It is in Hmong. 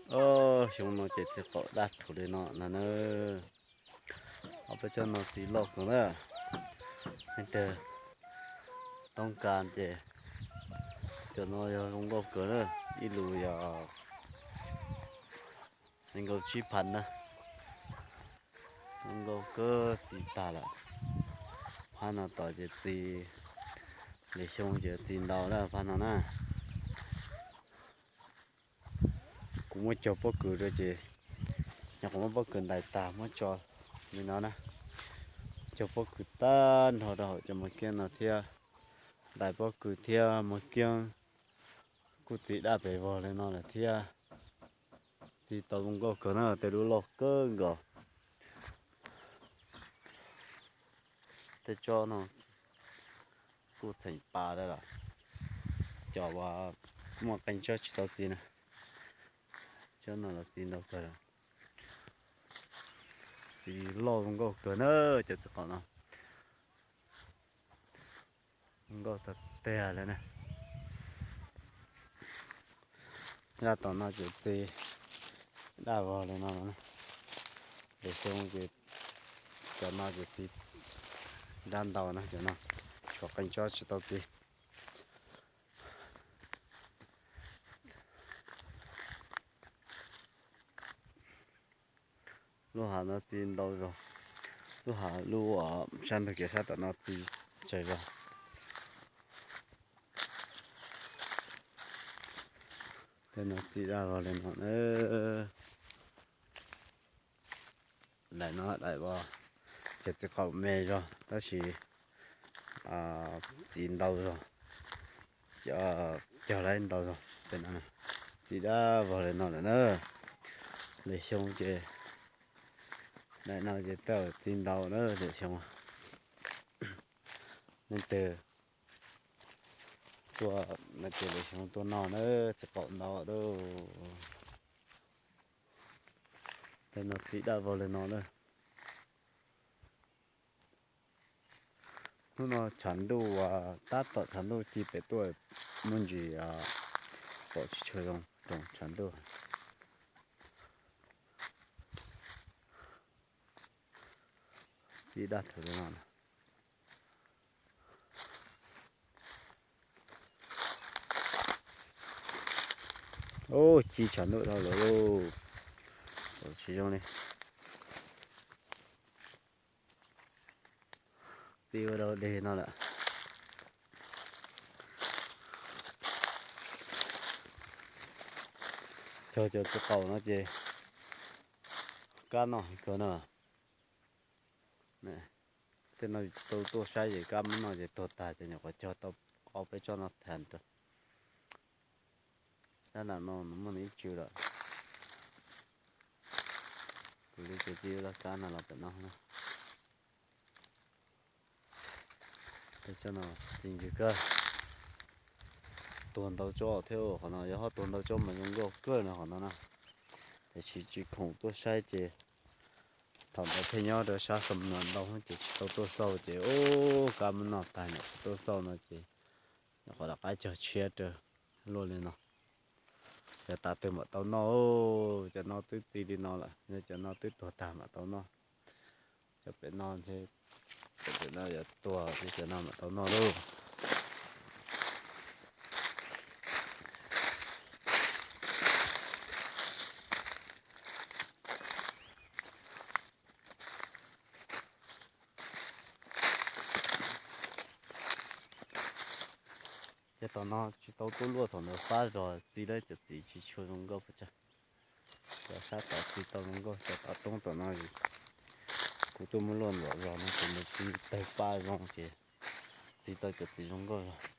Ob xyoo no ces txiv qaum daj rhuv li no no na. Ob peb tsob no txiv loj kawg na. Leej twg toob kas ces cov no yog zoo nkauj kawg na. Ib lus yog nees nkaum tsib phav na. Zoo nkauj kawg, txiv tag lawm. Phab no tom ces txiv, lwm xyoo ces txiv ntau na phab no na. Kuv muab cog pob kws rau ces, yog kuv muab pob kws ntais tag muab tso li no na. Cog pob kws tag nrho rau hauv cov mos kiab no thiab, ntais pob kws thiab, mos kiab kuj txiv daj pes vog li no lawm thiab. Txiv tau zoo nkauj kawg na, tej lub loj kawg nkaus. Tej tsob no kuj theem pa lawm, cov uas muaj qee tsob tsis tau txiv na, tsob no los txiv ntau kawg lawm. Txiv loj zoo nkauj kawg na, cov txiv qaum no. Nkauj tag tiag li na. Zaj tom no ces txiv daj vog li no na. Lwm xyoo ces cov no ces txiv daj ntau na, cov no tshuav qee tsob tsis tau txiv. Lub hav no txiv ntau zog, lub hav lub sab ntug kev sab tom no txiv tsawg zog. Tej no txiv daj vog li no na. Daim no daim uas cov txiv qaum me zog tab sis txiv ntau zog, cog lawm ntau zog. Txiv daj vog li no lawm na. Lwm xyoo ces daim no ces tau txiv ntau na lwm xyoo. Leej twg tuaj no ces lwm xyoo tuaj noj na, txiv qaum ntau lauj. Tej no txiv daj vog li no na. Hnub no tshav ntuj, tab tom tshav ntuj ci pem tuaj, muaj ntsis pom tsis tshua zoo, roos tshav ntuj. Txiv daj rhuv li no. Ub, ci tshav ntuj dhau lawm lauj. Pom tsis zoo li. Txiv ua dau deg no lawm. Cog cov txiv qaum no ces kab noj heev kawg na. Tej no tau tuaj saib ces kab muab noj ces tuag tag ces nyuam qhuav cog tau ob peb tsob no tag rau. Dab nam no nws muaj nws ib tsw lawm. Kuv li ces txiv laj kab no los pem no na. Tej tsob no txiv ntsws kawg. Tuag ntau tsob thiab, qhov no yog ho tuag ntau tsob mas zoo nkauj kawg no qhov no na. Tiam sis tsis khoom tuaj saib ces thaum ntawd pheej nyob rau sab Xam Nuas ntau ces tsis tau tuaj xauj ces ub, kab muab noj tag nyuam qhuav tuaj xauj no ces nyuam qhuav rov qab cog tshiab rau luaj li no. Yog tas twg mam tau noj, cov no twb txi li no lawm, yog cov no twb tuag tag mam tau noj. Cov pem no ntshe, cov pem no yuav tuag, cov no mam tau noj lauj. Ces tom no tsis tau tuaj luaj, thaum ntawd fab zog txi lawm cov txiv tsis tshua zoo nkauj pes tsawg. Cov sab tod txi tau zoo nkauj, cov tom toob tom no kuv tuaj muab luaj ntxuav zog no ces nws txi tawg paj zoo ces txi tau cov txiv zoo nkauj zog.